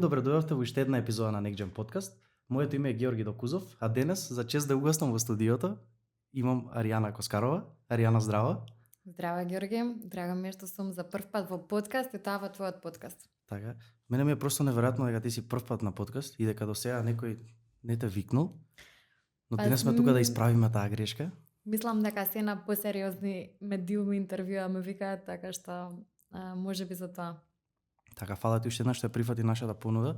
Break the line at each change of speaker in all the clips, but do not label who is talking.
добре дојдовте во уште една епизода на Next Gen Podcast. Моето име е Георги Докузов, а денес за чест да угостам во студиото имам Аријана Коскарова. Аријана, здрава.
Здраво, Георги. Драго ми е што сум за прв пат во подкаст и таа во твојот подкаст.
Така. Мене ми е просто неверојатно дека ти си прв пат на подкаст и дека до сега некој не те викнул. Но денес сме тука да исправиме таа грешка.
Мислам дека се на посериозни медиуми интервјуа ме викаат, така што може би за тоа.
Така, фала ти уште еднаш што ја прифати нашата понуда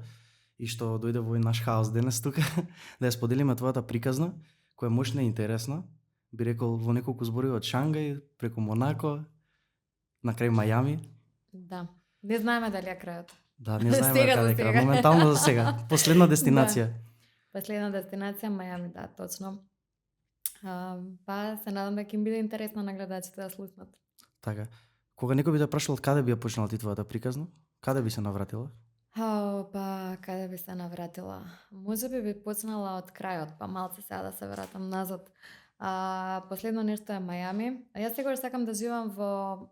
и што дојде во наш хаос денес тука да ја споделиме твојата приказна, која е мощна и интересна. Би рекол во неколку зборови од Шангај, преку Монако, на крај Мајами.
Да. Не знаеме дали е крајот.
Да, не знаеме
Сега
каде
за
крај.
сега.
Моментално за сега. Последна дестинација.
Последна дестинација Мајами, да, точно. Па се надам дека им биде интересно на гледачите да слушнат.
Така. Кога некој би те прашал од каде би ја почнала ти твојата приказна? Каде би се навратила?
Па каде би се навратила? Може би почнала од крајот, па малце сега да се вратам назад. Последно нешто е Мајами. Јас секогаш сакам да живеам во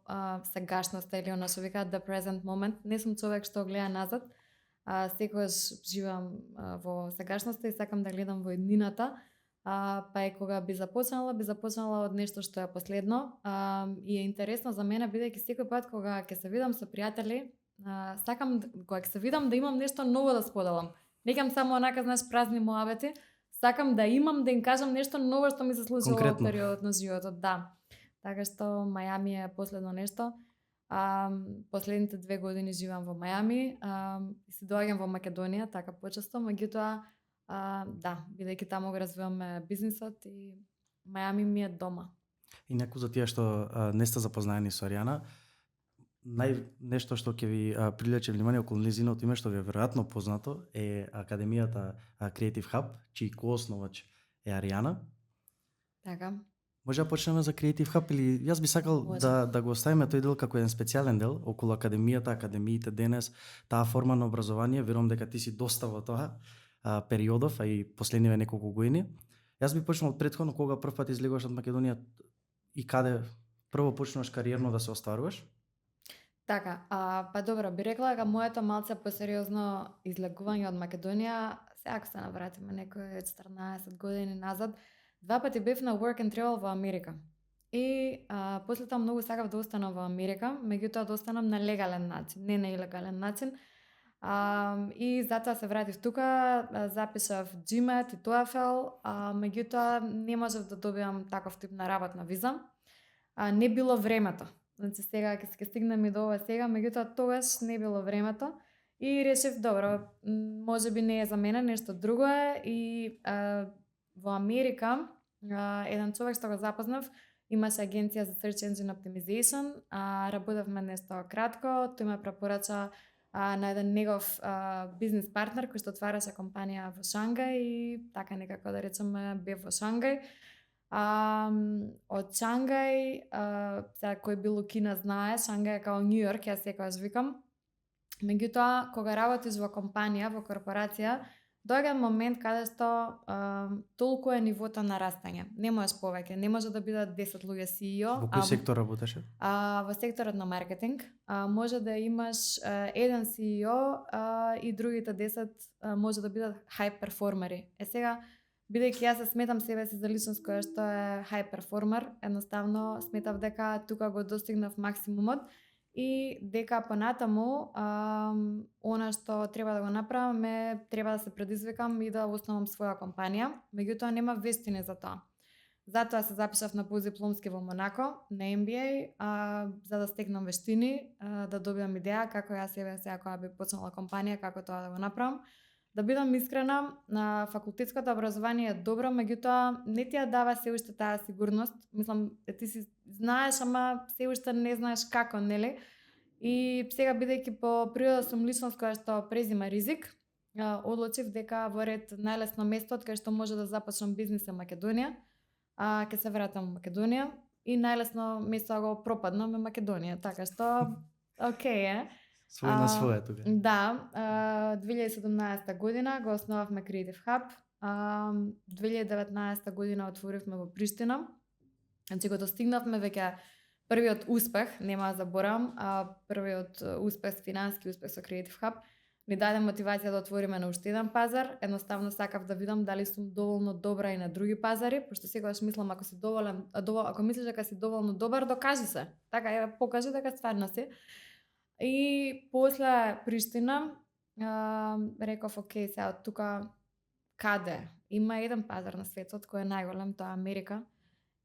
сегашноста или она што викаат the present moment. Не сум човек што гледа назад. Секогаш живеам во сегашноста и сакам да гледам во иднината. Па и кога би започнала од нешто што е последно. И е интересно за мене, бидејќи секој пат кога ќе се видам со пријатели, сакам кога ќе се видам да имам нешто ново да споделам. Не кем само онака, знаеш, празни муабети. Сакам да имам, да им кажам нешто ново што ми се случило во периодот на животот, да. Така што Мајами е последно нешто. Последните 2 години живеам во Мајами и се доаѓам во Македонија, така почесто, меѓутоа да, бидејќи таму го развиваме бизнисот и Мајами ми е дома.
И некој за тие што не сте запознаени со Аријана, нешто што ќе ви привлече внимание околу нејзиното име, што ви е веројатно познато, е Академијата Creative Hub, чиј коосновач е Аријана.
Така.
Може да почнеме за Creative Hub или јас би сакал да го оставиме тој дел како еден специјален дел околу академијата, академиите денес, таа форма на образование, верувам дека ти си доста во тоа периодов, а и последниве неколку години. Јас би почнал од претходно кога прв пат излегуваш од Македонија и каде прво почнуваш кариерно да се остваруваш?
Така, па добро, би рекла дека моето малце посериозно излегување од Македонија, сега ако се навратиме некој 14 години назад, 2 пати бев на work and travel во Америка. И после тоа многу сакав да останам во Америка, меѓутоа да останам на легален начин, не на илегален начин. И затоа се вратив тука, запишав GMAT и TOEFL, меѓутоа не можев да добиам таков тип на работна виза. Не било времето. Значи сега ќе стигнем и до ова сега, меѓутоа тогаш не било времето и решив добро, можеби не е за мене, нешто друго е и во Америка еден човек што го запознав имаше агенција за Search Engine Optimization, работевме нешто кратко, тој ме препорача на еден негов бизнес партнер кој што отвараше компанија во Шангај и така некако да речеме бев во Шангај. Од Шангај, сега кој бил у Кина знае, Шангај е као Нью Йорк, јас секогаш викам. Меѓутоа, кога работиш во компанија, во корпорација, доаѓа момент каде што толку е нивото на растање. Не можеш повеќе, не може да бидат 10 луѓе CEO.
Во кој сектор работеше?
Во секторот на маркетинг. Може да имаш еден CEO и другите 10 може да бидат high перформери. Сега, бидејќи јас се сметам себе си за личност која што е high performer, едноставно сметав дека тука го достигнав максимумот и дека понатаму она што треба да го направам треба да се предизвикам и да основам своја компанија, меѓутоа нема вештини за тоа. Затоа се запишав на постдипломски во Монако, на MBA, за да стекнам вештини, да добиам идеја како јас себе сега кога би почнала компанија, како тоа да го направам. Да бидам искрена, на факултетското образование е добро, меѓутоа не ти ја дава се уште таа сигурност. Мислам, ти си знаеш, ама се уште не знаеш како, нели? И сега бидејќи по природа сум личност која што презима ризик, одлучив дека во ред најлесно место кај што може да започнам бизнис е Македонија, ќе се вратам во Македонија и најлесно место да го пропаднам е Македонија, така што окей е.
Свој на своје тука.
Да, 2017 година го основавме Creative Hub. 2019 година отворивме во Приштина. Значи го достигнавме веќе првиот успех, нема да заборавам, првиот успех, финански успех со Creative Hub. ни даде мотивација да отвориме на уште еден пазар. Едноставно сакав да видам дали сум доволно добра и на други пазари, пошто секогаш мислам ако си ако мислиш дека си доволно добар, докажи се. Така е, покажи дека стварно си. И после Приштина реков, окей, сега од тука каде? Има еден пазар на светот кој е најголем, тоа е Америка.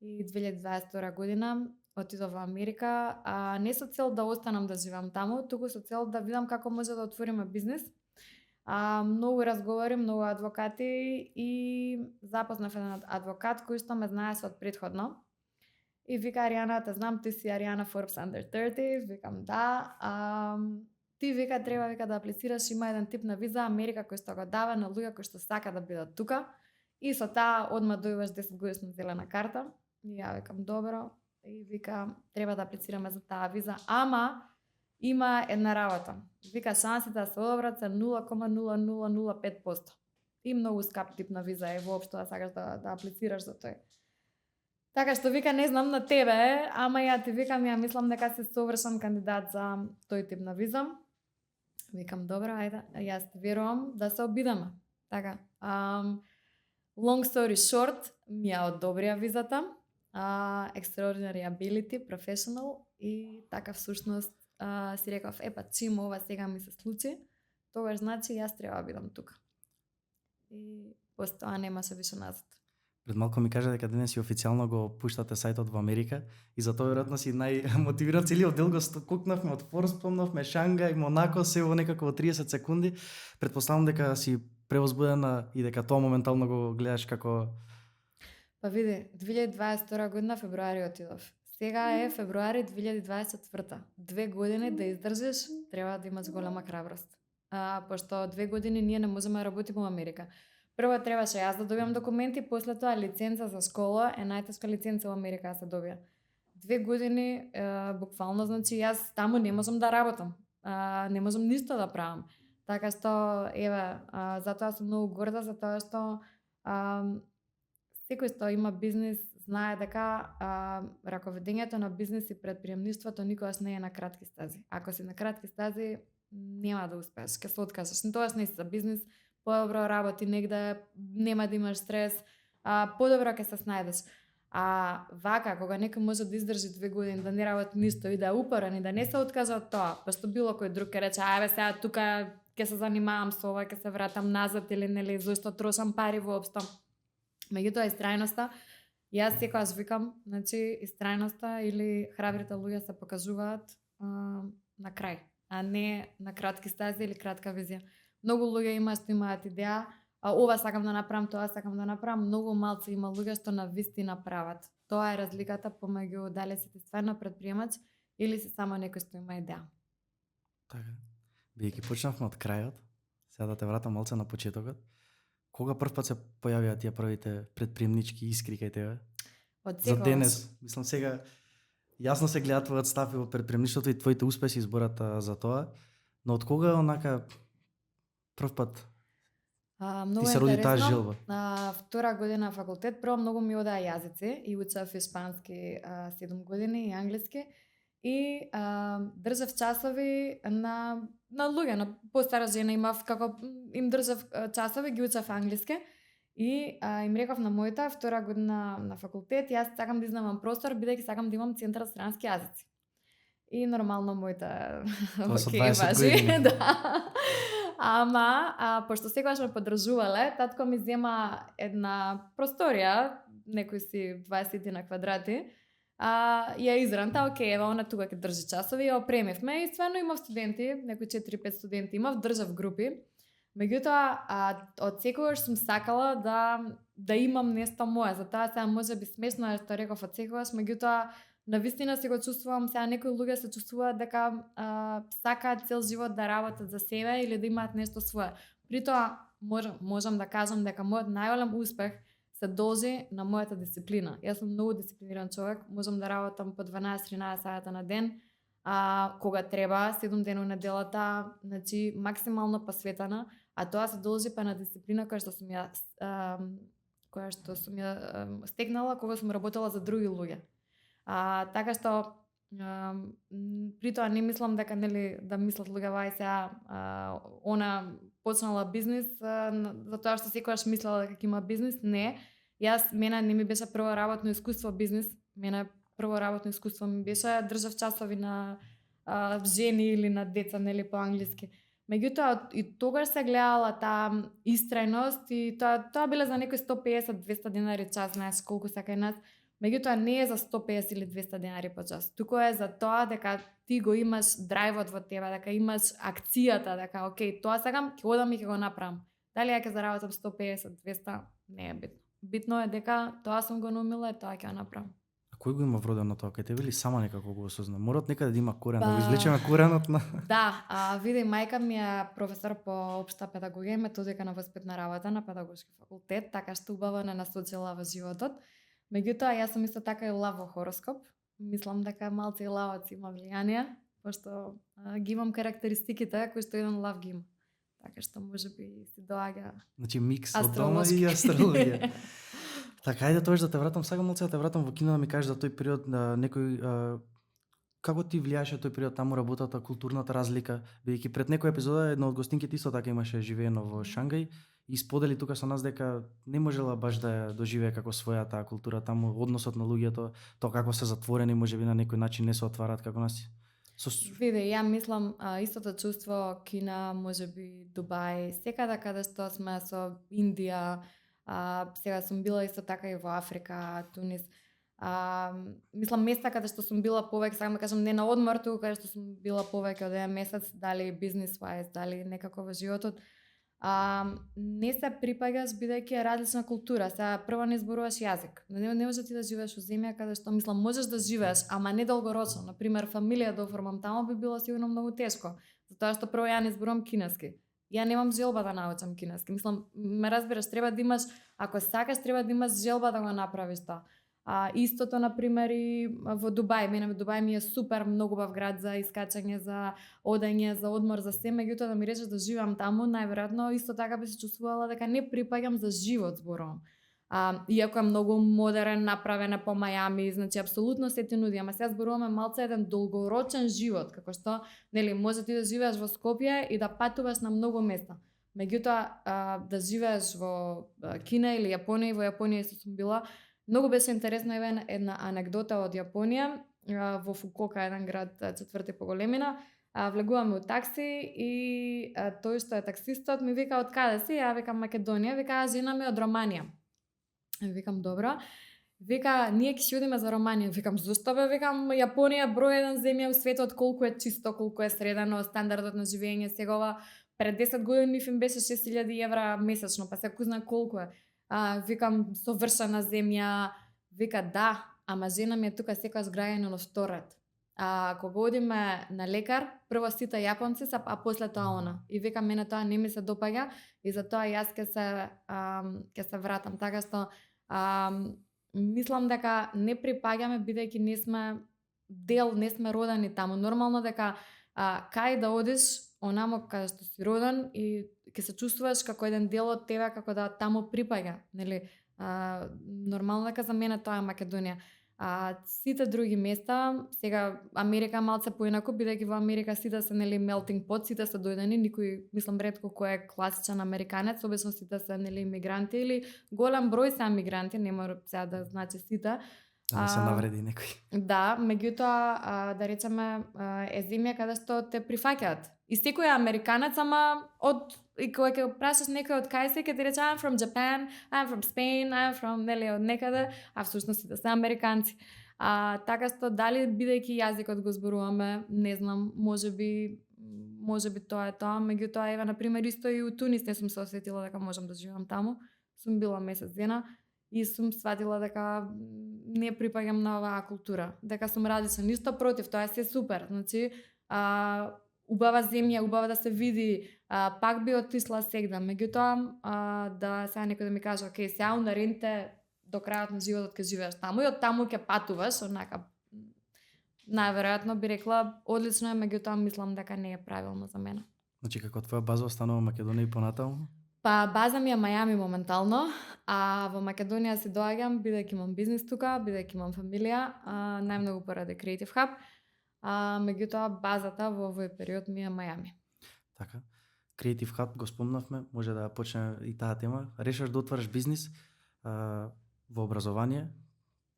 И 2022 година отидов во Америка, не со цел да останам да живеам таму, туку со цел да видам како може да отвориме бизнис. Многу разговори, многу адвокати и запознав еден адвокат кој што ме знаеше од претходно. И вика, Аријана, те знам, ти си Аријана Forbes Under 30, викам да. Ти вика треба да аплицираш, има еден тип на виза Америка кој што го дава на луѓе кои што сака да бидат тука. И со таа одма дојуваш 10 годишна зелена карта. И ја викам добро. И вика треба да аплицираме за таа виза, ама има една работа. Вика шансите да се одобрат се 0,0005%. И многу скап тип на виза е воопшто да сакаш да аплицираш за тој. Така што вика не знам на тебе, ама ја ти викам, ја мислам дека си совршен кандидат за тој тип на виза. Викам добро, ајде, јас ти верувам да се обидеме. Така. Long story short, ми ја одобрија визата. Extraordinary ability, professional и така всушност си реков, чим ова сега ми се случи, тогаш значи јас треба да бидам тука. И после тоа немаше више назад.
Пред малку ми кажа дека денес и официјално го пуштате сајтот во Америка и затоа веројатно си најмотивиран, целиот дел го кукнавме од Форс, спомнавме Шангај, Монако, се во некако во 30 секунди. Претпоставам дека си превозбудена и дека тоа моментално го гледаш како...
Па види, 2022 година февруари отидов. Сега е февруари 2024. 2 години да издржиш, треба да имаш голема храброст. Пошто 2 години ние не можеме да работиме во Америка. Прво требаше јас да добиам документи, после тоа лиценца за школа е најтешка лиценца во Америка да се добија. 2 години, буквално, значи јас таму не можам да работам. Не можам ништо да правам. Така што, затоа сум многу горда, затоа што секој што има бизнис знае дека раковедењето на бизнис и предприемништвото никогаш не е на кратки стази. Ако си на кратки стази, нема да успееш, ќе се откажеш. Тоа не си за бизнис, подобро работи негде, нема да имаш стрес, подобро ќе се снајдеш. Вака, кога некој може да издржи 2 години, да не работи ништо и да е упорен и да не се откаже од тоа, пошто било кој друг ќе рече, сега тука ќе се занимавам со ова, ќе се вратам назад или нели, зошто трошам пари воопшто. Меѓутоа истрајноста, јас секогаш викам, значи истрајноста или храбрите луѓе се покажуваат на крај, а не на кратки стази или кратка визија. Многу луѓе имаат идеја, ова сакам да направам, тоа сакам да направам, многу малци има луѓе што на вистина прават. Тоа е разликата помеѓу дали си стварно предприемач или си само некој што има идеја.
Така. Бидејќи почнавме од крајот, сега да те вратам малце на почетокот. Кога прв пат се појавија тие првите предприемнички искри кај тебе?
Од
за денес, мислам сега јасно се гледа твојот став во предприемништвото и твоите успеси изборат за тоа, но од кога онака прв пат
многу
ти се роди таа желба?
Втора година факултет, прво многу ми одеа јазици и учев испански 7 години и англиски и држав часови на луѓе, на постара жена имав, како им држав часови, ги учев англиски и им реков на мојата втора година на факултет, јас сакам да изнемам простор, бидејќи сакам да имам центар за странски јазици. И нормално мојата
важи.
Да. Ама, пошто секогаш ме поддржувале, татко ми зема една просторија, некои си 20 на квадрати, ја изранта, окей, ева она тука ќе држи часови, ја опремивме и стварно имав студенти, некои 4-5 студенти имав, држав групи. Меѓутоа, од секогаш сум сакала да имам нешто мое, затоа сега може би смешно е што реков од секогаш, меѓутоа навистина се го чувствувам, сега некои луѓе се чувствуваат дека сакаат цел живот да работат за себе или да имаат нешто свое. При тоа можам да кажам дека мојот најголем успех се должи на мојата дисциплина. Јас сум многу дисциплиниран човек, можам да работам по 12-13 сата на ден, кога треба, 7 дена на неделата, значи максимално посветена, а тоа се должи па на дисциплина која што сум ја стекнала кога сум работела за други луѓе. Така што При тоа не мислам дека нели да мислат луѓето ај сега она почнала бизнис затоа што секогаш мислела дека ќе има бизнис. Не. Мене не ми беше прво работно искуство бизнис. Мене прво работно искуство ми беше држав часови на жени или на деца, нели по англиски. Меѓутоа и тогаш се гледала таа истрајност и тоа биле за некои 150-200 денари час, знаеш колку се кај нас. Меѓутоа не е за 150 или 200 денари по час. Туку е за тоа дека ти го имаш драйвот во тебе, дека имаш акцијата, дека окей, тоа сакам, ќе одам и ќе го направам. Дали ја ќе заработам 150-200, не е битно. Битно е дека тоа сум го наумила и тоа ќе го направам.
Кој го има вродено тоа кај тебе или сама некако го осозна? Мора некаде да има корен, да го
Па,
извлечеме коренот на...
Да, види, мајка ми е професор по општа педагогија и методика на воспитна работа на педагошки факултет, така што убаво не насочила во животот. Меѓутоа, јас сум исто така и лав во хороскоп. Мислам дека малце и лавот има влијание, пошто ги имам карактеристиките кои што еден лав ги има. Така што можеби се доаѓа.
Значи микс од дома и астрологија. Така, ајде тоа да те вратам, сакам малце да те вратам во кино да ми кажеш за тој период на некој како ти влијаше тој период таму работата, културната разлика, бидејќи пред некоја епизода една од гостинките исто така имаше живеено во Шангај и сподели тука со нас дека не можела баш да ја доживее како своја таа култура таму, односот на луѓето, тоа како се затворени, можеби на некој начин не се отвараат како нас.
Види, ја мислам истото чувство Кина, можеби Дубај, секаде каде што сме со Индија, сега сум била исто така и во Африка, Тунис. Мислам места каде што сум била повеќе, сакам да кажам не на одмор, туку каде што сум била повеќе од еден месец, дали бизнес wise, дали некако во животот. Не се припаѓаш бидејќи е различна култура. Сега прво не зборуваш јазик. Не може ти да живееш во земја каде што мислам можеш да живееш, ама не долгорочно. На пример, фамилија да оформам таму би било сигурно многу тешко, затоа што прво ја не зборувам кинески. Ја немам желба да научам кинески. Мислам, ме разбираш, треба да имаш, ако сакаш, треба да имаш желба да го направиш тоа. Истото, например, и во Дубај. Мене во Дубај ми е супер многу бав град за искачање, за одање, за одмор, за се. Меѓутоа да ми речеш да живеам таму, најверојатно исто така би се чувствувала дека не припаѓам за живот, зборувам. Иако е многу модерен, направен по Мајами, значи апсолутно се ти нуди, ама сега зборуваме малце еден долгорочен живот, како што, нели, може ти да живееш во Скопје и да патуваш на многу места. Меѓутоа, да живееш во Кина или Јапонија, во Јапонија исто сум била. Многу беше интересна една анегдота од Јапонија, во Фукуока, еден град четврти по големина. Влегуваме у такси и тој што е таксистот ми вика од каде си? Ја викам Македонија, вика жена ми од Романија. Викам добро. Вика ние ќе одиме за Романија. Викам зошто бе? Викам Јапонија број еден земја у светот, колку е чисто, колку е средено, стандардот на живење сегова. Пред 10 години им беше 6000 евра месечно, па сега кузна колку е. Викам совршена земја. Вика да, ама жена ми е тука секогаш граѓање на втор ред. Кога одиме на лекар, прво сите јапонци се, а после тоа она. И вика мене тоа не ми се допаѓа и затоа јас ќе се вратам. Така што мислам дека не припаѓаме бидејќи не сме дел, не сме родени таму. Нормално дека кај да одиш онамо каде што си роден и ќе се чувствуваш како еден дел од тебе, како да таму припаѓа, нели? Нормално дека за мене тоа е Македонија. Сите други места, сега Америка малце поинаку, бидејќи во Америка сите се нели melting pot, сите се дојдени, никој, мислам ретко кој е класичен американец, обично сите се нели имигранти или голем број се имигранти, не мора сега да значи сите.
Да не се навреди некој.
Да, меѓутоа да речеме е земја каде што те прифаќаат. И секој е американец, ама и кога ќе прашаш некој од кај си, ќе ти рече I'm from Japan, I'm from Spain, I'm from нели од некаде, а всушност сите се американци. Така што дали бидејќи јазикот го зборуваме, не знам, можеби тоа е тоа, меѓутоа ева на пример исто и у Тунис не сум се осетила дека можам да живеам таму. Сум била месец дена и сум сватила дека не припаѓам на оваа култура, дека сум различна, ништо против, тоа е се супер. Значи, убава земја, убава да се види, пак би отишла сегда, меѓутоа да сега некој да ми каже, окей, сега унаренте до крајот на животот ќе живееш таму и од таму ќе патуваш, онака најверојатно би рекла одлично е, меѓутоа мислам дека не е правилно за мене.
Значи како твоја база останува Македонија и понатаму?
Па база ми е Мајами моментално, а во Македонија си доаѓам бидејќи имам бизнис тука, бидејќи имам фамилија, најмногу поради Creative Hub. меѓутоа базата во овој период ми е Мајами.
Така. Creative Hub го спомнавме, може да почнеме и таа тема. Решаш да отвориш бизнис во образование.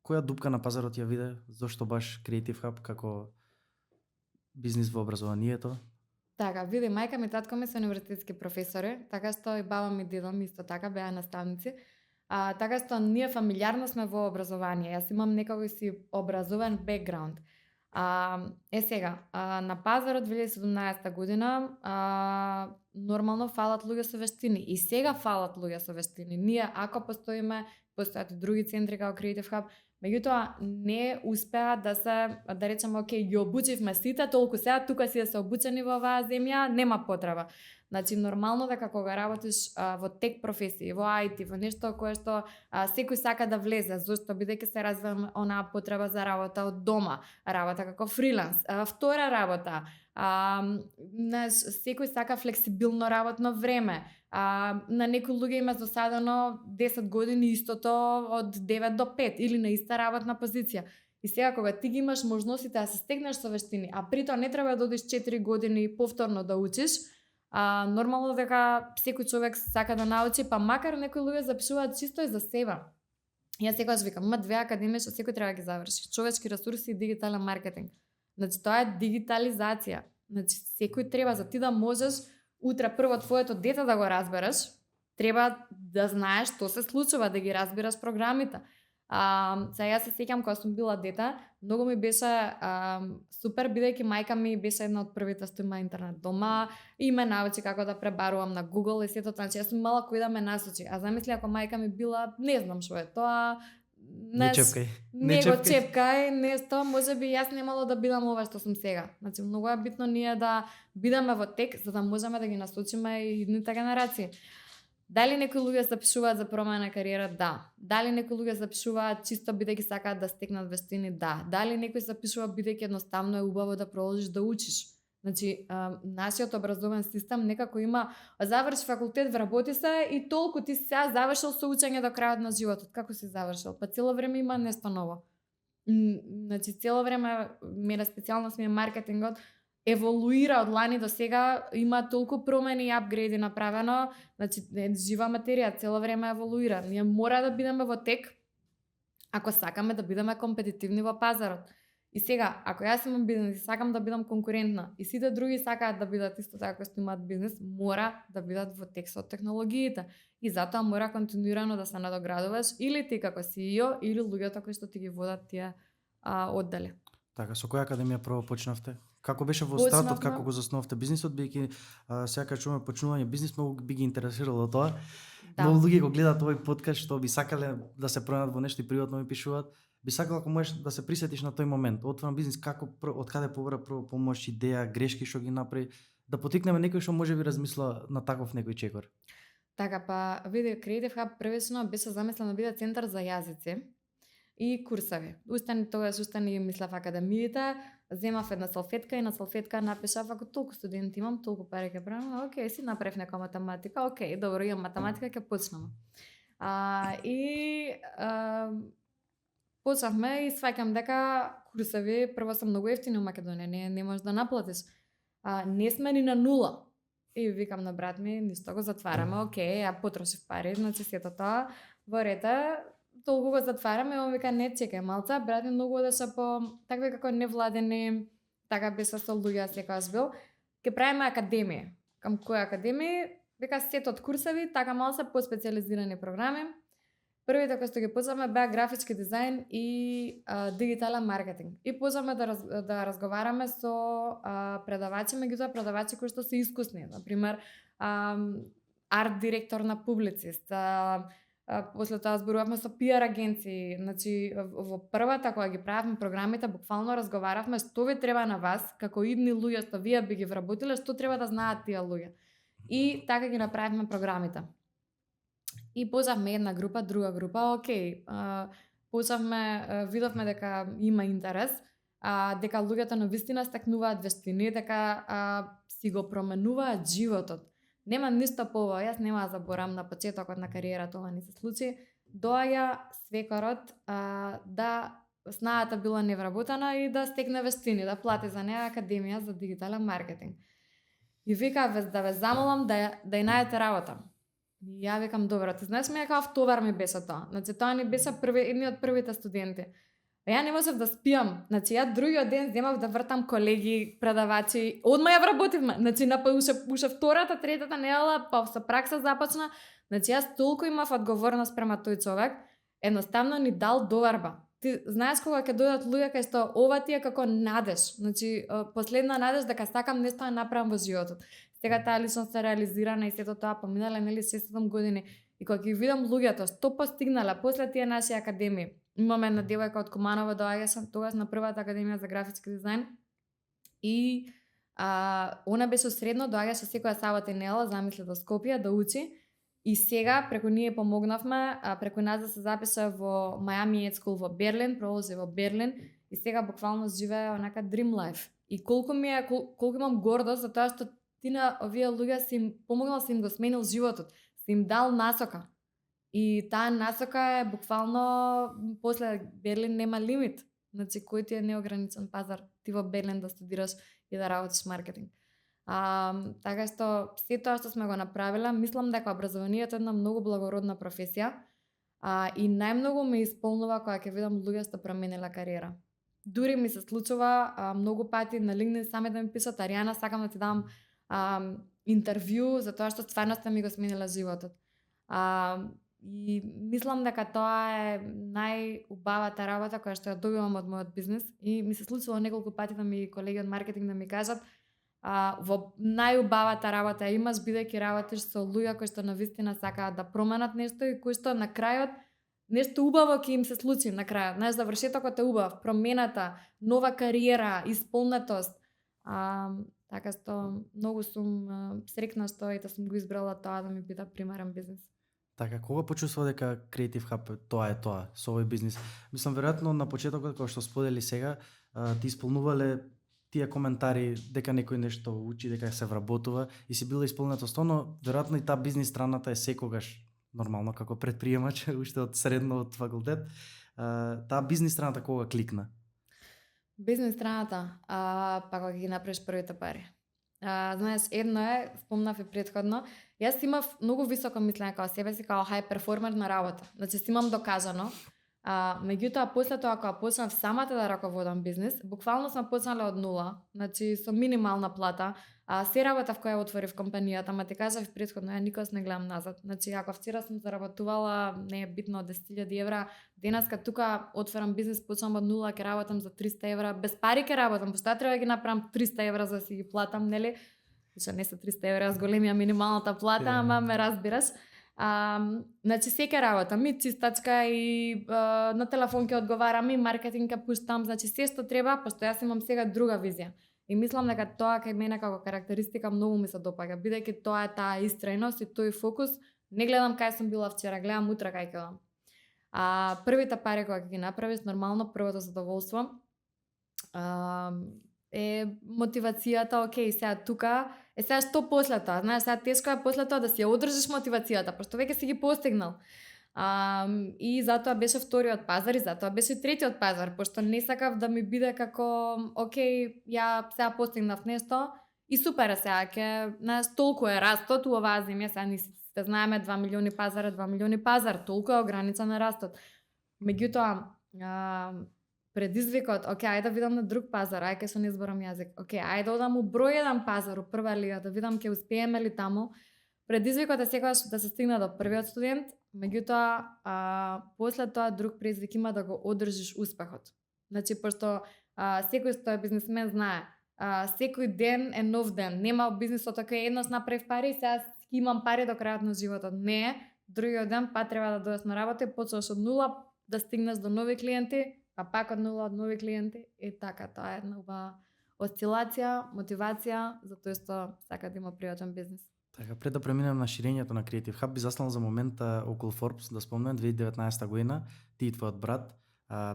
Која дупка на пазарот ја виде? Зошто баш Creative Hub како бизнис во образованието?
Така, види, мајка ми и татко ми се универзитетски професори, така што и баба ми, дедо ми исто така беа наставници. Така што ние фамилиарно сме во образование. Јас имам некој си образован бекграунд. Сега, на пазарот 2017 година нормално фалат луѓе со вештини. И сега фалат луѓе со вештини. Ние, ако постоиме, постојат и други центри како Creative Hub, меѓутоа не успеа да се, да речеме, окей, ги обучивме сите, толку сега тука си да се обучени во оваа земја, нема потреба. Значи, нормално дека кога работиш во тек професии, во IT, во нешто кое што секој сака да влезе, зашто бидејќи се развива онаа потреба за работа од дома, работа како фриланс, втора работа, секој сака флексибилно работно време, на некои луѓе им е досадено 10 години истото од 9 до 5 или на иста работна позиција. И сега кога ти ги имаш можностите да се стекнеш со вештини, а притоа не треба да одиш 4 години повторно да учиш, нормално дека секој човек сака да научи, па макар некои луѓе запишуваат чисто и за себе. Јас секогаш викам, има 2 академии што секој треба да ги заврши: човечки ресурси и дигитален маркетинг. Значи тоа е дигитализација. Значи секој треба, за ти да можеш утре прво твоето дете да го разбереш, треба да знаеш што се случува, да ги разбираш програмите. Сега јас се сеќам кога сум била дете, многу ми беше супер, бидејќи мајка ми беше една од првите што има интернет дома и ме научи како да пребарувам на Google и сето тоа. Значи јас сум имала кој да ме насочи. А замисли ако мајка ми била, не знам што е тоа,
Не чепкај.
Не го чепкај, нешто, можеби јас немало да бидам ова што сум сега. Значи многу е битно ние да бидеме во тек за да можеме да ги насочиме и идните генерации. Дали некои луѓе запишуваат за промена на кариера? Да. Дали некои луѓе запишуваат чисто бидејќи сакаат да стекнат вештини? Да. Дали некој запишува бидејќи едноставно е убаво да продолжиш да учиш? Значи, нашиот образовен систем некако има заврши факултет, вработи се и толку ти сега завршил со учење до крајот на животот. Како си завршил? Па цело време има нешто ново. Значи, цело време, мене специјално ми е маркетингот, еволуира од лани до сега, има толку промени и апгрейди направено, значи жива материја, цело време еволуира. Ние мора да бидеме во тек, ако сакаме да бидеме компетитивни во пазарот. И сега, ако јас имам бизнес и сакам да бидам конкурентна, и сите други сакаат да бидат исто така што имаат бизнес, мора да бидат во тек со технологиите. И затоа мора континуирано да се надоградуваш, или ти како CEO, или луѓето кои што ти ги водат тие оддели.
Така, со која академија прво почнавте? Како беше во стартот, како го засновавте бизнисот, бидејќи сега чуваме почнување бизнис, многу би ги интересирало тоа. Да. Многу луѓе го гледаат овој подкаст што би сакале да се пронајдат во нешто и приватно ми пишуваат. Би сакал ако можеш да се присетиш на тој момент. Отворам бизнис, како од каде побра прво помош, идеја, грешки што ги направи, да потикнеме некој што може би размисла на таков некој чекор.
Така, па види, Creative Hub првично беше замислен да биде центар за јазици и курсови. Тогаш устани мислев академиите, земав една салфетка и на салфетка напишав ако толку студенти имам, толку пари ќе правам, окей, си направив нека математика, окей, добро, имам математика, ќе почнеме. Почнавме и сваќам дека курсови прво се многу ефтини во Македонија, не можеш да наплатиш. Не сме ни на нула. И викам на брат ми, ништо го затвараме, окей, ја потрошив пари, значи сето тоа во рете, толку го затвараме, он вика не чекај малца, брат ми многу одеше по такви како невладени, така беше со луѓе секогаш бил. Ќе правиме академија. Кам која академија? Вика сет од курсови, така малце по специализирани програми. Првите кои што ги почнавме беа графички дизајн и дигитален маркетинг. И почнавме да разговараме со предавачи, меѓутоа предавачи кои што се искусни, на пример арт директор на Publicist. После тоа зборувавме со PR агенции, значи во првата кога ги правевме програмите, буквално разговаравме што ви треба на вас, како идни луѓе што вие би ги вработиле, што треба да знаат тие луѓе. И така ги направивме програмите. И почнавме една група, друга група, окей, почнавме, видовме дека има интерес, дека луѓето навистина стекнуваат вештини, дека си го променуваат животот. Нема ништо пово, јас нема да заборам на почетокот на кариерата, ова не се случи. Доаѓа свекарот да снаата била невработена и да стекне вештини, да плати за неа академија за дигитален маркетинг. И вика, да ве замолам да ја најдете работа. И ја викам, добро, ти знаеш ми каков товар ми беше тоа. Значи, тоа ни беше едни од првите студенти. Ја не можев да спиам. Значи, ја другиот ден земав да вртам колеги, продавачи. Одма ја вработивме. Значи, уше втората, третата недела, па со пракса започна. Значи, јас толку имав одговорност према тој човек. Едноставно ни дал доварба. Ти знаеш кога ќе дојдат луѓе кај што ова ти е како надеж. Значи, последна надеж дека сакам нешто да направам во животот. Сега таа личност се реализирана и сето тоа поминале нели 6-7 години. И кога ги видам луѓето што постигнале после тие наши академии. Имаме една девојка од Куманово, доаѓаше тогаш на првата академија за графички дизајн. И она беше средно, доаѓаше секоја сабота и недела, замисли до Скопје да учи. И сега преку ние помогнавме, преку нас да се запиша во Miami Ed School во Берлин, проложи во Берлин и сега буквално живее онака dream life. И колку имам гордост за тоа што ти на овие луѓе си им помогнал, си им го сменил животот, си им дал насока. И таа насока е буквално после Берлин нема лимит. Значи кој ти е неограничен пазар ти во Берлин да студираш и да работиш маркетинг. Така што се тоа што сме го направиле, мислам дека образованието е една многу благородна професија и најмногу ме исполнува кога ќе видам луѓе што промениле кариера. Дури ми се случува многу пати на LinkedIn сами да ми пишат: Аријана, сакам да ти дам интервју за тоа што стварно сте ми го сменила животот. И мислам дека тоа е најубавата работа која што ја добивам од мојот бизнис и ми се случило неколку пати да ми колеги од маркетинг да ми кажат во најубавата работа имаш бидејќи работиш со луѓе кои што навистина сакаат да променат нешто и кои што на крајот нешто убаво ќе им се случи на крајот. Знаеш, завршетокот е убав, промената, нова кариера, исполнетост. Така што многу сум срекна што ете сум го избрала тоа да ми биде примерен бизнис.
Така, кога почувствува дека Creative Hub тоа е тоа, со овој бизнис? Мислам, веројатно на почетокот, кога што сподели сега, ти исполнувале тие коментари дека некој нешто учи, дека се вработува и си била исполнетост, но веројатно и таа бизнис страната е секогаш нормално како предприемач, уште од средно од факултет. Таа бизнис страната кога кликна?
Бизнис страната, па кога ги направиш првите пари. Знаеш, едно е, спомнав и претходно, јас имав многу високо мислење као себе си, као хај перформер на работа. Значи, си имам докажано. Меѓутоа, после тоа, кога почнав самата да раководам бизнис, буквално сме почнале од нула, значи со минимална плата, се работа в која отворив компанијата, ма ти кажав претходно, ја никогаш не гледам назад. Значи, ако вчера сум заработувала, не е битно, од 10.000 евра, денеска тука отворам бизнис, почнам од нула, ќе работам за 300 евра, без пари ќе работам, пошто треба да ги направам 300 евра за да си ги платам, нели? Значи, не се 300 евра, с големија минималната плата, ама ме разбираш. Значи секоја работа, ми чистачка и на телефон ќе одговарам и маркетинг ќе пуштам, значи се што треба, пошто јас имам сега друга визија. И мислам дека тоа кај мене како карактеристика многу ми се допаѓа, бидејќи тоа е таа истрајност и тој фокус. Не гледам кај сум била вчера, гледам утре кај ќе одам. Првите пари кога ги направиш, нормално првото задоволство е мотивацијата, окей, сега тука, сега што после тоа? Знаеш, сега тешко е после тоа да си ја одржиш мотивацијата, пошто веќе си ги постигнал. И затоа беше вториот пазар и затоа беше третиот пазар, пошто не сакав да ми биде како, окей, ја сега постигнав нешто и супер е сега, ќе, знаеш, толку е растот у оваа земја, сега не сите знаеме 2 милиони пазар, 2 милиони пазар, толку е ограничен на растот. Меѓутоа, предизвикот, окей, ајде да видам на друг пазар, ајде ке се не зборам јазик, окей, ајде да одам у број еден пазар, у прва лига, да видам ке успееме ли таму. Предизвикот е секогаш да се стигне до првиот студент, меѓутоа, после тоа друг предизвик има да го одржиш успехот. Значи, пошто секој што е бизнисмен знае, секој ден е нов ден, нема бизнисот, окей, еднаш направив пари, сега имам пари до крајот на животот. Не, другиот ден па треба да дојдеш на работа и почнеш од нула, да стигнеш до нови клиенти, а пак од нула од нови клиенти, така, тоа е една убава осцилација, мотивација, затоа што сака да има приватен бизнис.
Така, пред да преминем на ширењето на Creative Hub, би застанал за момент околу Forbes, да спомнем, 2019 година, ти и твојот брат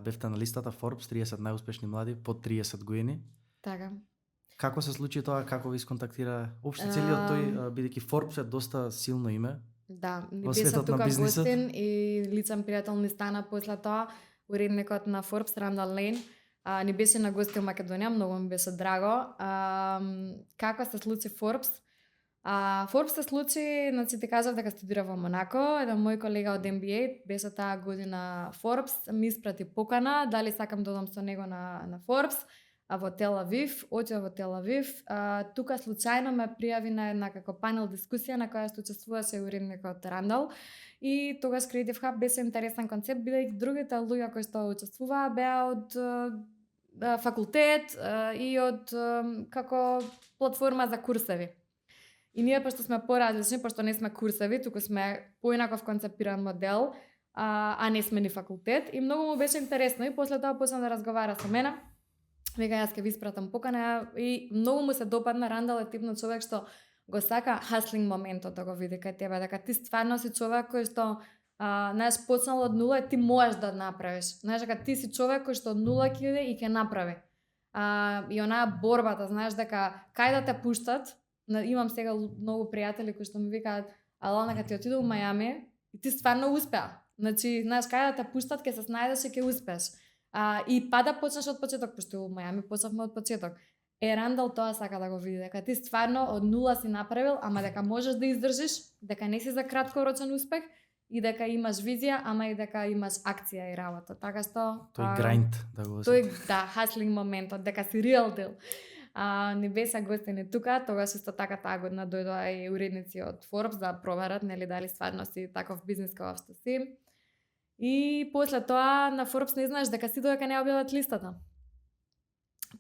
бевте на листата Forbes 30 најуспешни млади под 30 години.
Така.
Како се случи тоа, како ви исконтактира? Општо целиот тој, бидејќи Forbes е доста силно име.
Да, ни беше тука гостин и лицен пријател ни стана после тоа. уредникот на Forbes, Рандал Лейн, ни беше на гости у Македонија, многу ми беше драго. Како се случи Forbes? Forbes се случи, значи ти кажав дека студирав во Монако, еден мој колега од MBA, беше таа година Forbes, ми испрати покана, дали сакам да одам со него на Forbes, во Тел Авив, отидов во Тел Авив, тука случајно ме пријави на една како панел дискусија на која што учествуваше уредникот Рандал и тогаш Creative Hub беше интересен концепт, бидејќи другите луѓе кои што учествуваа беа од факултет и од како платформа за курсеви. И ние пошто сме поразлични, пошто не сме курсеви, туку сме поинаков концепиран модел, а не сме ни факултет и многу му беше интересно и после тоа почна да разговара со мене. Вика јас ќе ви испратам покана и многу му се допадна. Рандал е типно човек што го сака хаслинг моментот да го види кај тебе, дека ти стварно си човек кој што знаеш почнал од нула и ти можеш да направиш. Знаеш дека ти си човек кој што од нула ќе иде и ќе направи. И онаа борбата, знаеш дека кај да те пуштат. Имам сега многу пријатели кои што ми викаат: "Алана, кога ти отиде у Мајами и ти стварно успеа. Значи, знаеш кај да те пуштат ќе се снајдеш и ќе успееш." И па да почнеш од почеток, пошто у Мајами почнавме од почеток. Рандал тоа сака да го види, дека ти стварно од нула си направил, ама дека можеш да издржиш, дека не си за краткорочен успех и дека имаш визија, ама и дека имаш акција и работа. Така што
тој грайнд да го
тој хаслинг моментот, дека си real deal. Не беа гостини тука, тогаш исто така таа година дојдоа и уредници од Forbes да проверат нели дали стварно си таков бизнис како што си. И после тоа на Forbes не знаеш дека си додека не објават листата.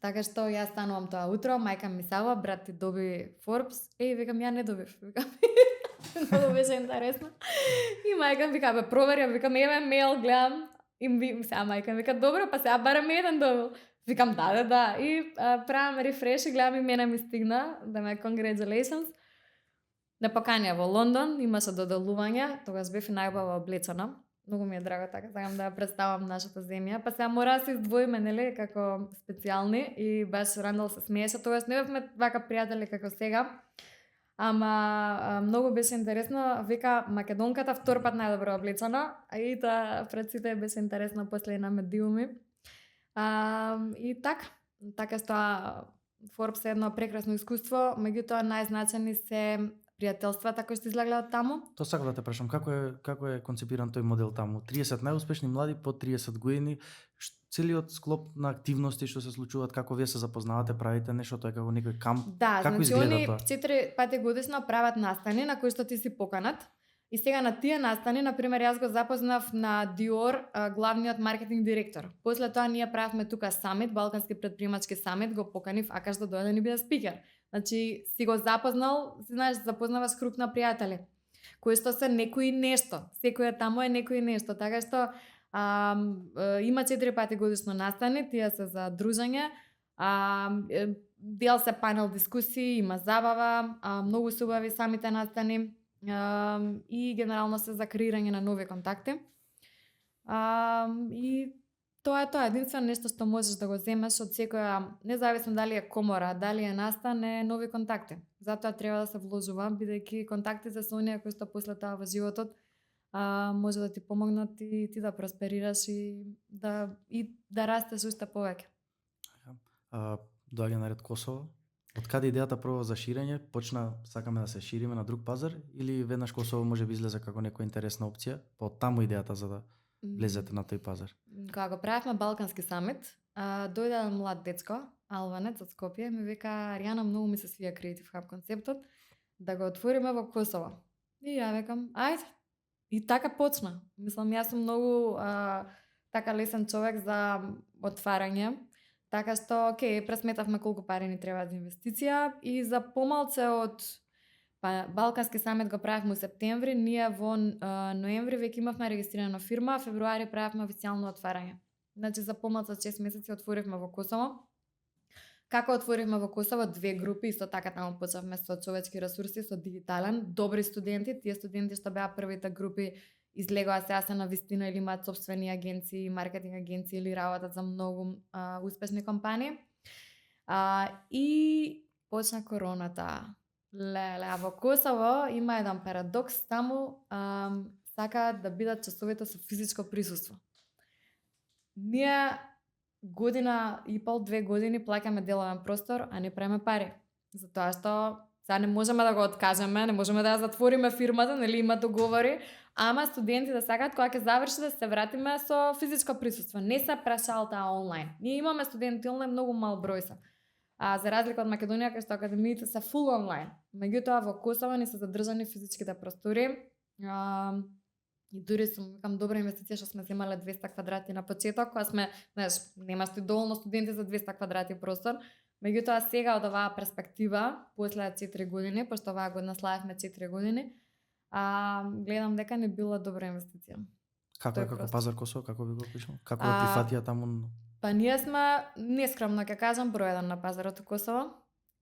Така што јас станувам тоа утро, мајка ми сава, брат ти доби Forbes, викам ја не добив, викам. Многу беше интересно. И мајка вика, бе провери, викам еве мејл гледам, и сега мајка вика добро, па сега барем еден добил. Викам да. И правам рефреш и гледам имена ми стигна, да ме congratulations. На поканија во Лондон, имаше доделување, тогаш бев најубава облечена. Многу ми е драго така, сакам да ја представам нашата земја. Па сега мора да се издвоиме, нели, како специјални и баш Рандал се смееше, тогаш не бевме вака пријатели како сега. Ама многу беше интересно, вика македонката втор пат најдобро облечена, и тоа пред сите беше интересно после на медиуми. И така што Forbes е едно прекрасно искуство, меѓутоа најзначени се пријателствата кои што излегле од таму.
Тоа сакам да те прашам, како е концепиран тој модел таму? 30 најуспешни млади под 30 години, целиот склоп на активности што се случуваат, како вие се запознавате, правите нешто, тоа е како некој камп?
Да,
како
значи они 4 пати годишно прават настани на кои што ти си поканат. И сега на тие настани, например, јас го запознав на Dior главниот маркетинг директор. После тоа ние правевме тука самит, Балкански предприемачки самит, го поканив Акаш да дојде ни биде спикер. Значи, си го запознал, си знаеш, запознаваш круг на пријатели, кои што се некои нешто. Секој таму е некои нешто, така што има 4 пати годишно настани, тие се за дружење, дел се панел дискусии, има забава, многу се убави самите настани. И генерално се за креирање на нови контакти. И тоа е единствено нешто што можеш да го земеш од секоја, независно дали е комора, дали е настан, е нови контакти. Затоа треба да се вложува, бидејќи контактите со оние кои што после тоа во животот може да ти помогнат и ти да просперираш и да растеш уште повеќе.
Доаѓа наред Косово. Од каде идејата прво за ширење? Почна, сакаме да се шириме на друг пазар или веднаш Косово може би излезе како некоја интересна опција, па од таму идејата за да влезете на тој пазар?
Кога го правевме Балкански самит, дојде млад дечко, албанец од Скопје, ми вика: "Аријана, многу ми се свија Creative Hub концептот, да го отвориме во Косово." И ја викам: "Ајде." И така почна. Мислам, јас сум многу така лесен човек за отварање. Така што, пресметавме колку пари ни треба за инвестиција и за помалце од Балкански самит го правевме у септември, ние во ноември веќе имавме регистрирана фирма, февруари правевме официјално отварање. Значи за помалце од 6 месеци отворивме во Косово. Како отворивме во Косово 2 групи, исто така таму почнавме со човечки ресурси, со дигитален, добри студенти, тие студенти што беа првите групи излегоа сега се на вистина или имаат сопствени агенции, маркетинг агенции или работат за многу успешни компании. И почна короната. А во Косово има еден парадокс, таму сакаат да бидат часовите со физичко присуство. ние година и пол, 2 години плаќаме деловен простор, а не правиме пари. Затоа што сега не можеме да го откажеме, не можеме да ја затвориме фирмата, нели има договори, ама студентите сакаат кога ќе заврши да се вратиме со физичко присуство. Не се прашал таа онлайн. Ние имаме студенти онлайн, многу мал број се. А за разлика од Македонија, кај што академиите се фул онлайн. Меѓутоа во Косово не се задржани физичките простори. И дури сум викам добра инвестиција што сме земале 200 квадрати на почеток, кога сме, знаеш, нема доволно студенти за 200 квадрати простор. Меѓутоа сега од оваа перспектива, после 4 години, пошто оваа година славевме 4 години, гледам дека не била добра инвестиција.
Како
Тој
е како
простор.
пазар Косово, како би го опишал? Како е прифатија таму?
Па ние сме нескромно ќе кажам број 1 на пазарот у Косово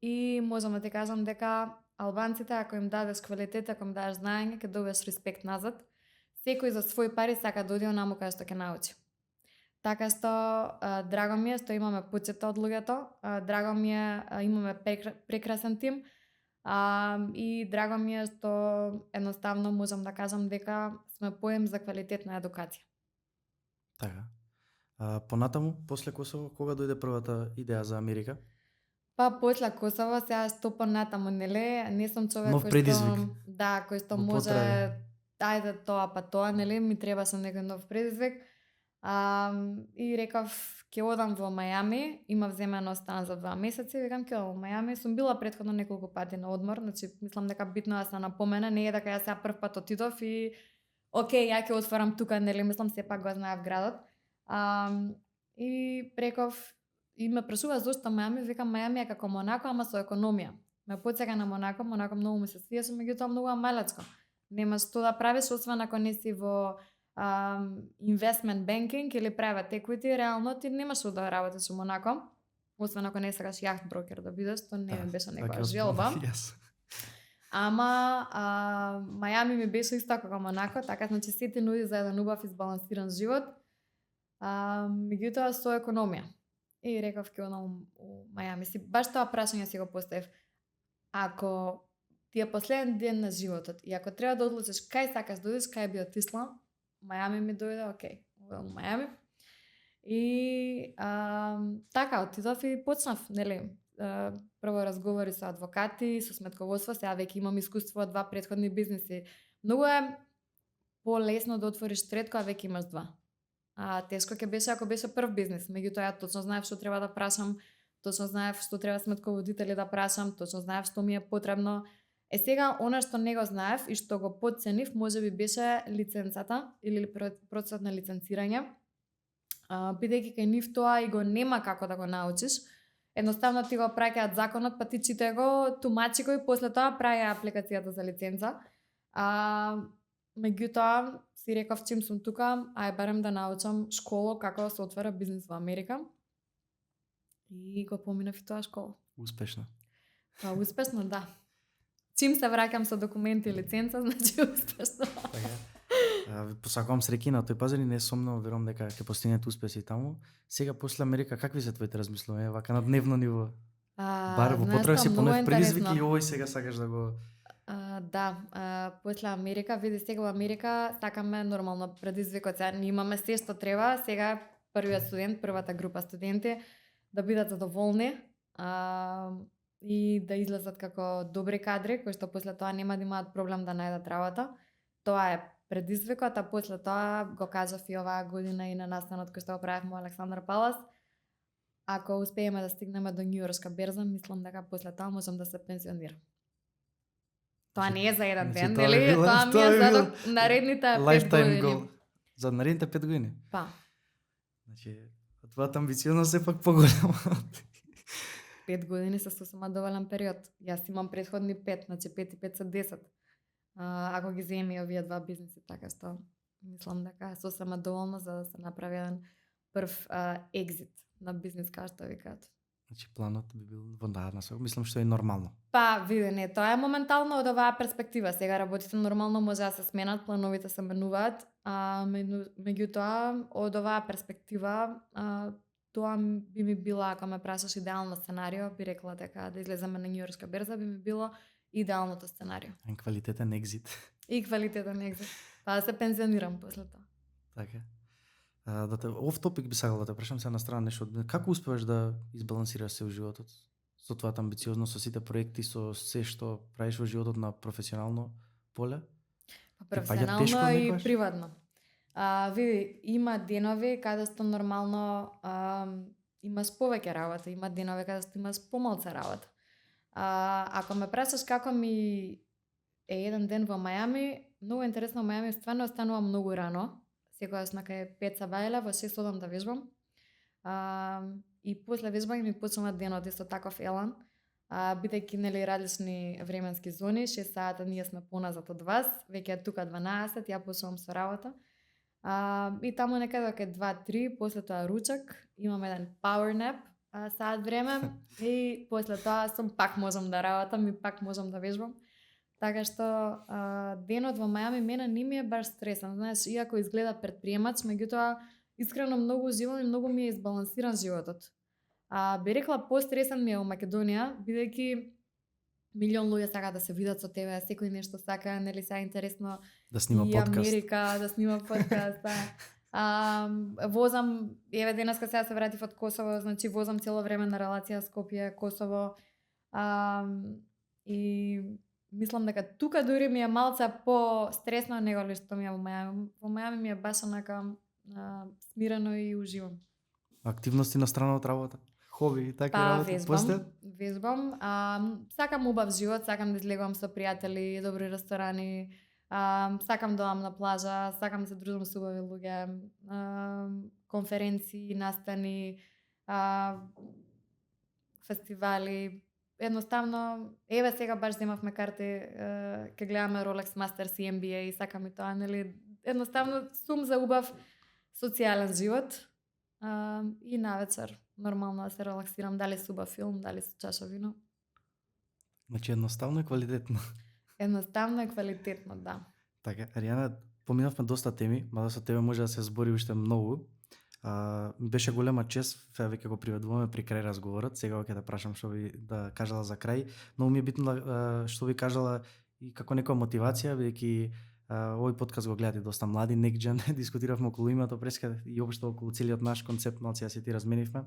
и можам да ти кажам дека албанците ако им дадеш квалитет, ако им дадеш знаење, ќе добиеш респект назад. Секој за свој пари сака да оди онаму каде што ќе научи. Така што драго ми е што имаме почета од луѓето, драго ми е имаме прекрасен тим и драго ми е што едноставно можам да кажам дека сме поем за квалитетна едукација.
Така. Понатаму, после Косово, кога дојде првата идеја за Америка?
Па после Косово, сега што понатаму, нели, не сум човек
Нов
кој
предизвик.
што кој што
Во
може
потрага.
ајде тоа па тоа, нели, ми требаше некој нов предизвик. И реков ќе одам во Мајами, имав земено стан за 2 месеци, викам ќе одам во Мајами. Сум била претходно неколку пати на одмор, значи мислам дека битно да се напомена, не е дека ја сега прв пат отидов и окей, ја ќе отворам тука, нели, мислам сепак го знаев градот. И реков и ме прашува зошто Мајами, викам Мајами е како Монако, ама со економија. Ме потсека на Монако, Монако многу ми се свиеше, меѓутоа многу малечко. Нема што да правиш освен ако не си во investment banking или private equity, реално ти немаш што да работиш во Монако, освен ако не сакаш јахт брокер да бидеш, тоа не ми беше некоја желба. Ама Мајами ми беше исто како Монако, така значи се ти нуди за еден убав избалансиран живот. Меѓутоа со економија. И реков ќе одам у Мајами. Си баш тоа прашање си го поставив. Ако ти е последен ден на животот и ако треба да одлучиш кај сакаш да одиш, кај би отишла, Мајами ми дојде, окей, одам у Мајами. И така, отидов и почнав, нели, прво разговори со адвокати, со сметководство, сега веќе имам искуство од 2 претходни бизниси. Многу е полесно да отвориш трет кога веќе имаш 2. Тешко ќе беше ако беше прв бизнис, меѓутоа ја точно знаев што треба да прашам, точно знаев што треба сметководители да прашам, точно знаев што ми е потребно. Сега, она што не го знаев и што го потценив, можеби беше лиценцата или процесот на лиценцирање. Бидејќи кај нив тоа и го нема како да го научиш, едноставно ти го праќаат законот, па ти читај го, тумачи го и после тоа прави апликацијата за лиценца. Меѓутоа, си реков чим сум тука, ај барем да научам школа како да се отвара бизнис во Америка. И го поминав и тоа школа.
Успешно.
Па успешно, да. Чим се враќам со документи и лиценца, значи успешно.
Така. Посакувам среќи на тој пазар и не сомнувам, верувам дека ќе постигнете успеси таму. Сега после Америка какви се твоите размислувања вака на дневно ниво? Бар во потрага си понов предизвик или овој сега сакаш да го
после Америка, види сега во Америка сакаме нормално предизвикот, сега ние имаме се што треба, сега првиот студент, првата група студенти да бидат задоволни и да излезат како добри кадри, кои што после тоа нема да имаат проблем да најдат работа. Тоа е предизвикот, а после тоа го кажав и оваа година и на настанот кој што го правевме во Александар Палас. Ако успееме да стигнеме до Њујоршка берза, мислам дека после тоа можам да се пензионирам. Тоа не е за еден ден, нели? Тоа ми е за наредните 5 години.
За наредните 5 години?
Па.
Значи, твојата амбициозност е пак поголема.
5 години се сосема доволен период. Јас имам претходни 5, значи 5 и 5 се 10. Ако ги земе овие 2 бизниси, така што мислам дека е сосема доволно за да се направи еден прв екзит на бизнис, како што викаат.
Значи планот би бил во таа насока, мислам што е нормално.
Па, види, не, тоа е моментално од оваа перспектива. Сега работите нормално може да се сменат, плановите се менуваат, меѓутоа од оваа перспектива тоа би ми било, ако ме прашаш идеално сценарио, би рекла дека да излеземе на Њујоршка берза би ми било идеалното сценарио.
Квалитетен екзит.
И квалитетен екзит. Па да се пензионирам после тоа.
Така. Да те оф топик би сакал да те прашам сега на страна нешто. Како успеваш да избалансираш се во животот? Со твојата амбициозност, со сите проекти, со се што правиш во животот на професионално поле? Ти паѓа тешко
Професионално и
некогаш?
приватно. Види, има денови каде што нормално имаш повеќе работа, има денови каде што имаш помалку работа. Ако ме прашаш како ми е еден ден во Мајами, многу интересно во Мајами стварно станувам многу рано. Секогаш на кај 5 сабајле, во 6 одам да вежбам. И после вежбање ми почнува денот исто таков елан. Бидејќи нели различни временски зони, 6 сата ние сме поназад од вас, веќе е тука 12, ја почнувам со работа. И таму некаде кај 2-3, после тоа ручак, имам еден power nap, саат време и после тоа сум пак можам да работам и пак можам да вежбам. Така што денот во Мајами мене не ми е баш стресен, знаеш, иако изгледа претприемач, меѓутоа искрено многу живам и многу ми е избалансиран животот. Би рекла постресен ми е во Македонија, бидејќи милион луѓе сакаат да се видат со тебе, секој нешто сака, нели сега интересно
Да снима
и
подкаст.
Америка, да снима подкаст. Возам, еве денеска сега се вратив од Косово, значи возам цело време на релација Скопје, Косово. И мислам дека тука дури ми е малце по-стресно него ли што ми е во Мајами. Во Мајами ми е баш онака смирено и уживам.
Активности на страна од работа? Хоби и такви работи?
Везбам. Сакам убав живот, сакам да излегувам со пријатели, добри ресторани, сакам да одам на плажа, сакам да се дружам со убави луѓе, конференции, настани, фестивали. Едноставно, еве сега баш земавме карти, ќе гледаме Rolex Masters и NBA и сакам и тоа, нели? Едноставно сум за убав социјален живот и навечер нормално да се релаксирам, дали со убав филм, дали со чаша вино.
Значи едноставно и квалитетно.
Едноставно и квалитетно, да.
Така, Аријана, поминавме доста теми, мада со тебе може да се збори уште многу. Беше голема чест, веќе го приведуваме при крај разговорот. Сега ќе те прашам што би да кажала за крај. Многу ми е битно што би кажала и како некоја мотивација, бидејќи овој подкаст го гледате доста млади, next gen, дискутиравме околу името преска и општо околу целиот наш концепт, малку ја се ти разменивме.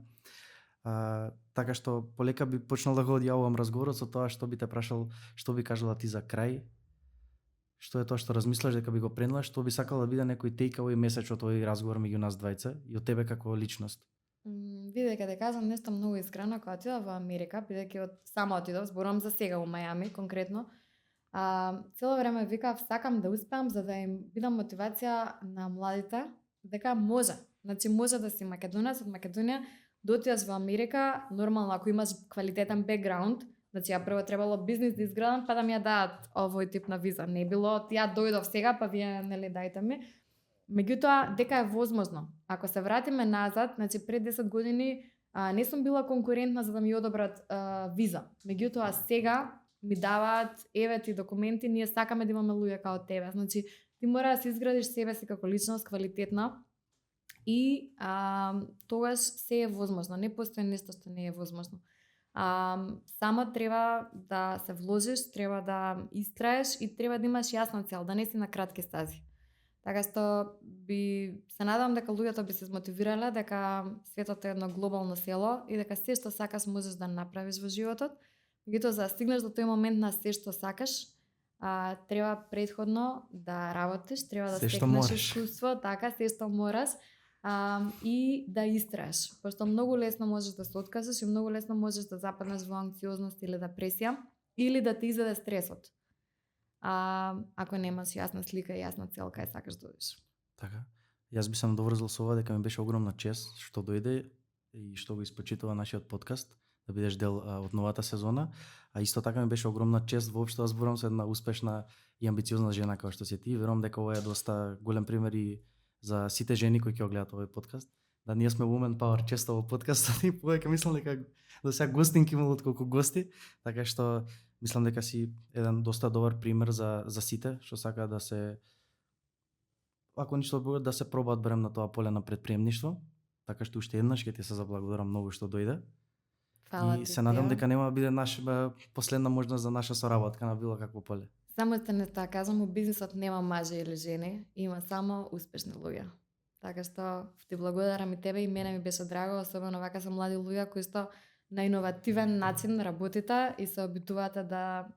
Така што полека би почнал да го одјавувам разговорот со тоа што би те прашал, што би кажала ти за крај. Што е тоа што размислаш дека би го пренела, што би сакала да биде некој takeaway меседж од овој разговор меѓу нас двајца и од тебе како личност?
Види дека те кажам нешто многу искрено, кога отидов во Америка, бидејќи сама отидов, зборувам за сега во Мајами конкретно. Цело време викав сакам да успеам за да им бидам мотивација на младите дека може. Значи може да си македонец од Македонија, да отидеш во Америка, нормално ако имаш квалитетен бекграунд. Значи ја прво требало бизнис да изградам па да ми ја дадат овој тип на виза. Не било ја дојдов сега па вие нели дајте ми. Меѓутоа дека е возможно. Ако се вратиме назад, значи пред 10 години не сум била конкурентна за да ми одобрат виза. Меѓутоа сега ми даваат еве ти документи, ние сакаме да имаме луѓе како тебе. Значи ти мора да се изградиш себе си како личност квалитетна и тогаш се е возможно. Не постои нешто што не е возможно. Само треба да се вложиш, треба да истраеш и треба да имаш јасна цел, да не си на кратки стази. Така што би се надам дека луѓето би се змотивирале дека светот е едно глобално село и дека се што сакаш можеш да направиш во животот. Меѓутоа за да стигнеш до тој момент на се што сакаш, треба претходно да работиш, треба да стекнеш искуство, така се што мораш. И да истраеш, пошто многу лесно можеш да се откажеш и многу лесно можеш да западнеш во анксиозност или депресија или да те изеде стресот. Ако немаш јасна слика и јасна цел кај сакаш да одиш.
Така. Јас би се надоврзал со ова дека ми беше огромна чест што дојде и што го испочитува нашиот подкаст, да бидеш дел од новата сезона, а исто така ми беше огромна чест воопшто да зборам со една успешна и амбициозна жена како што си ти. Верувам дека ова е доста голем пример и за сите жени кои ќе го гледаат овој подкаст. Да, ние сме Women Power често во подкастот и повеќе мислам дека до сега гостинки имало отколку гости, така што мислам дека си еден доста добар пример за сите што сакаат да се ако ништо друго да се пробаат барем на тоа поле на предприемништво. Така што уште еднаш ќе ти се заблагодарам многу што дојде.
Фала
и
ти,
се надам дека нема да биде последна можност за наша соработка на било какво поле.
Само те не така кажам, у бизнисот нема мажи или жени, има само успешни луѓе. Така што ти благодарам и тебе, и мене ми беше драго, особено вака се млади луѓе кои што на иновативен начин работите и се обидувате да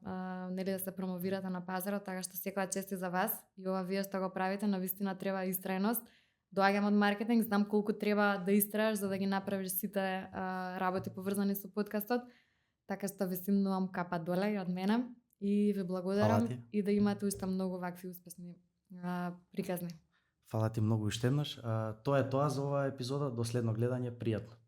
нели да се промовирате на пазарот, така што секоја чест и за вас и ова вие што го правите, навистина треба истрајност. Доаѓам од маркетинг, знам колку треба да истраеш за да ги направиш сите работи поврзани со подкастот. Така што ви симнувам капа доле и од мене и ви
Фала
благодарам
ти.
и да имате уште многу вакви успешни приказни.
Фала ти многу уште еднаш. Тоа е тоа за оваа епизода. До следно гледање, пријатно.